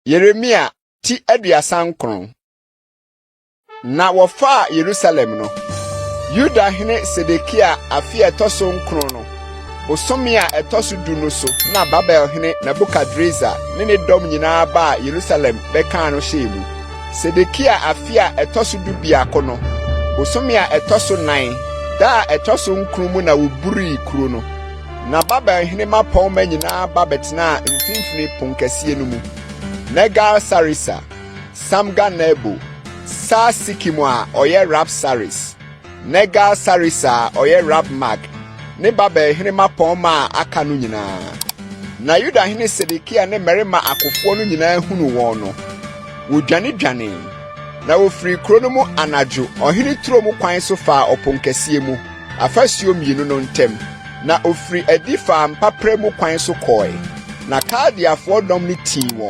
Yeremia ti 39. Na wɔfaa Yerusalem no, Yuda hene Sedekia afe a ɛtɔ so nkron no, bosome a ɛtɔ so du no so na Babel hene Nebukadresar ne ne dɔm nyinaa baa Yerusalem bɛkaa no hyɛɛ mu. Sedekia afe a ɛtɔ so 11 no, bosome a ɛtɔ so nan, da a ɛtɔ so nkron mu na woburii kuro no. Na Babel hene mmapɔmma nyinaa ba bɛtenaa mfimfini ponkɛseɛ no mu. Nergal-Sareser, Samgar-Nebo, Sar-Sekim a ɔyɛ Rab-Saris, Nergal-Sareser a ɔyɛ Rab-Mag, ne Babel hene mmapɔmma a aka no nyinaa. Na Yuda hene Sedekia ne mmarima akofoɔ no nyinaa hunuu wɔn no, wɔdwanedwanee, na wɔfirii kuro no mu anadwo ɔhene turo mu kwan so faa ɔponkɛseɛ mu, afasuo mmienu no ntam, na ofiri adi faa mpaperɛ mu kwan so kɔe. Na Kaldeafoɔ dɔm no tii wɔn.